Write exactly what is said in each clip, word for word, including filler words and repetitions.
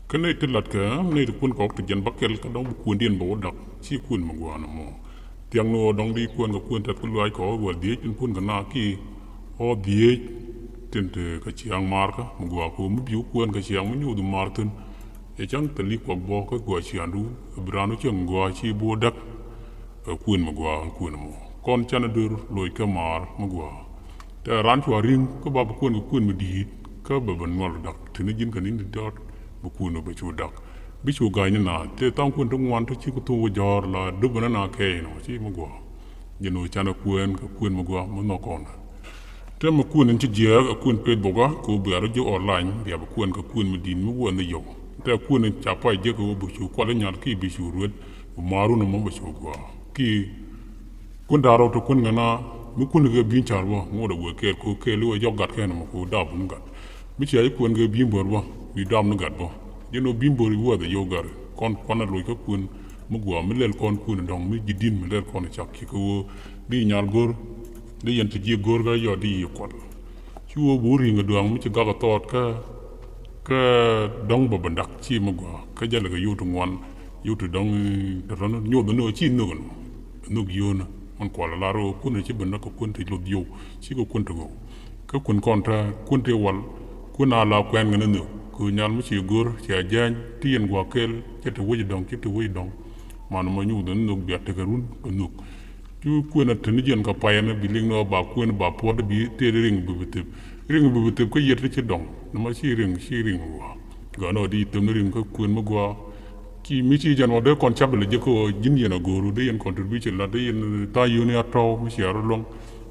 Kä nɛy ti latkɛ, nɛy ti kuän kɔk ti jɛn bäkɛl kä dɔ̱ŋ bi kuändiɛn bɛ wä dak, ci kuën mi gua̱a̱ ni mɔ. Thiaŋ ni ɣöö dɔ̱ŋ di kuän kɛ kuën tɛth kä luaac kɔk ɣöö dhiec tin puɔ̱n kɛ na ki ɣɔ̱ dhiec tin te kɛ ciaŋ maarkä mi gua̱a̱ kɛ ɣöö mi bi wä kuën kɛ ciaŋ mi nyuuth maar thi̱n. Ɛ cäŋ thil i̱ kuak bɔ kä gua̱a̱ ciaŋdu, bi raan wä cieŋ gua̱a̱ ci bi wä dak kɛ kuën mi gua̱a̱ kɛ kuën mɔ. Kɔn canɛ dör loc kä maar mi gua̱a̱. Tɛ raan cua ri̱ŋ kä ba bi kuën kɛ kuën mi di̱i̱t kä bɛ bɛ nual dak tini ji̱n kɛ ni̱n di dɔɔt bi kuën bɛ cu dak. Bi cu ga̱ny ni na tɛ thaŋ kuën ti ŋuan ti ci kɛ thum wä jɔ̱ɔ̱r la dup ni na kɛɛc nɔ ci mi gua̱a̱. Ji̱n wä canɛ kuën kɛ kuën mi gua̱a̱ mi nhɔk kɔn. Tɛmɛ kuën in ci jiääk ɛ kuën peth bɔkä kɛ ɣöö bia rɔ jiök online bia bi kuën kɛ kuën mi di̱i̱t mi wä ni yɔw. Tɛ kuën in ca pay jiäk kɛ ɣöö bi cu kual inyal ki bi cu ruet bi maarun ɛmɔ bɛ cu gua̱a̱. Ki kuën da̱a̱r rɔw te kuën ŋäna mi kuën kɛ bi̱i̱n ca̱r bä ŋot ɛ wëë kɛɛl kɛ ɣöö kɛɛl i̱ wä jɔk gat kɛn ɛmɔ kɛ ɣöö dap ni gat. Mi cia ji̱ kuën kɛ bi̱i̱n bör bä wi̱i̱ dap ni gat bä. Ji̱n ɣöö bi̱i̱n bör i̱ wäth ɛ yɔw gat kɔn kuan ɛ loc kä kuën mi gua̱a̱ mi lɛl kɔn kuën ɛ dɔ̱ŋ mi ji̱ di̱n mi lɛl kɔn ɛ cak ci kɛ ɣöö di nyal go̱r di yɛn ti ji̱ go̱r kä yɔ di yi kual. Ci wä bi wä ri̱ŋ kɛ dua̱a̱ŋ mi ci gak ɛ thɔɔt kä kä dɔ̱ŋ bä bä dak ci mi gɔaa kä jälɛ kɛ yot ti ŋuan yot ti dɔ̱ŋ tɔ̱tɔ̱ nyoth ni wä ci nhök ni nhök yio̱o̱n. Mɛn kual lar wä kun ci bä nak kɛ kun ti luth yow ci kɛ kun ti gɔw. Kä kun kɔn ta kun ti wal kun a la kuɛn kɛ ni nhök kɛ nyal mi ci go̱r ci a jääny ti yɛn gua̱a̱ kɛl ci ti wec dɔ̱ŋ ci ti wec dɔ̱ŋ. Man mɔ nyoth ni nhök bia tekɛ run kɛ nhök. Cu kuën a te ni jiɛn kɛ payɛ ni bi liŋ ni ɣä ba kuën ba puɔt bi tëë di riŋ bi bi thep. Riŋ bi bi thep kä yiet ti ci dɔŋ ni ma ci riŋ ci riŋ wä. Gɔaa ni ɣä di thep ni riŋ kä kuën mi gua̱a̱. Ci mi ci jɛn wä dee kɔn cap lɛ jek kä ɣä ji̱n yɛn a go̱o̱ru dee yɛn contribution lat dee yɛn tha̱a̱ŋ yio̱o̱ni a tɔ̱w mi ci a rɔ luɔ̱ŋ.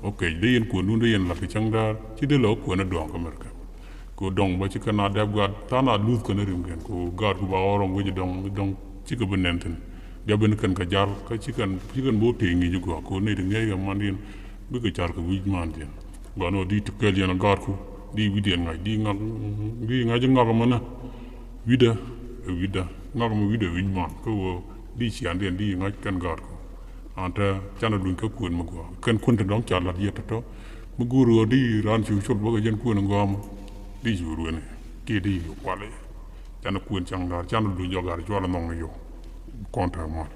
Ok dee yɛn kuën dun dee yɛn lat kɛ cäŋ da̱a̱r ci dee lɛ ɣä kuën a dua̱a̱ŋ kä mɛr kɛ. Kɛ dɔŋ ba ci kɛn a dɛp gat tha̱a̱ŋ a luth kɛn a rim kɛn kɛ ɣöö gaat ku ba ɣɔr ɔŋ wec dɔŋ dɔŋ cikɛ bi nɛn thi̱n. Jɔ ben kɛn kɛ jar kä ci kɛn ci kɛn bi wä tëë ŋi̱i̱c gɔaa kɛ ɣöö nɛy ti ŋi̱eec kɛ mandiɛn bikɛ car kɛ wi̱c mandiɛn. Gɔaa ni ɣöö di ti kɛɛl yɛn a gaatku di wi̱cdiɛn ŋa̱c di ŋak di ŋa̱c ŋak ɛmɛnä. Wi̱cdä ɛ wi̱cdä ŋak ɛmɛ wi̱cdä wi̱c man kä ɣöö di ciandiɛn di ŋa̱c kɛn gaatku. An te canɛ luny kä kuën mi gɔaa kɛn kuën te dɔ̱ŋ ca la̱t yɛ tɔ̱tɔ̱. Mi go̱o̱r ɣöö di raan ci col bä kɛ jɛn kuën in gɔaa mɔ di ci rueni kiɛ di ci kuali. Canɛ kuën caŋ da̱a̱r canɛ luny jɔk ga̱r cual in nhɔŋ ni yɔw. Kɔn te mal.